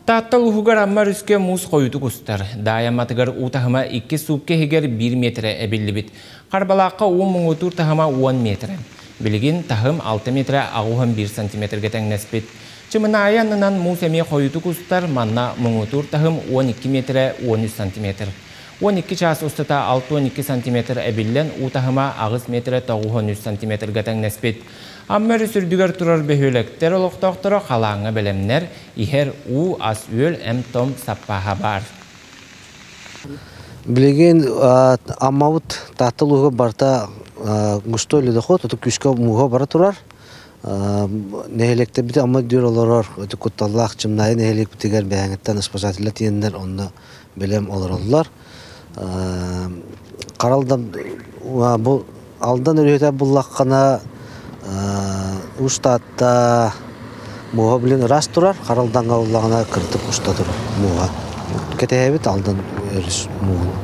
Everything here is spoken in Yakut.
Таатта улууһугар Амма өрүскэ муус хойутук устар. Даай Амматыгар уу таһыма 2 суукка иһигэр 1 миэтэрэ эбиллибит. Харбалаахха уу муҥутуур таһыма 10 миэтэрэ. Билигин таһым 6 миэтэрэ 81 сантиметрга тэҥнэспит. Чымынаайы аннынан муус эмиэ хойутук устар, манна муҥутуур таһым 12 миэтэрэ 13 сантиметр. 12 чаас устата 62 сантиметр эбиллэн уу таһыма 8 миэтэрэ 93 сантиметрга тэҥнэспит. Амма өрүс үрдүгэр турар бөһүөлэктэр олохтоохторо халааҥҥа бэлэмнэр, иһэр уу, ас-үөл, эм-том саппааһа баар. Билигин Аммабыт Таатта улууһугар барыта густой ледоход, ото күүскэ мууһа бара турар. Нэһилиэктэрбит Амма үрдүгэр олорор кутталлаах Чымнаайы нэһилиэкпитигэр бэйэҥиттэн спасателлэр тиийэннэр онно бэлэм олороллор. Харалдан бу Алдан өрүһүтэ буллаххына Уус Таатта муоһа билин ыраас турар, Харалдаҥҥа ыллаҕына кырдык уста турар муоһа. Кэтэһэбит Алдан өрүс мууһун.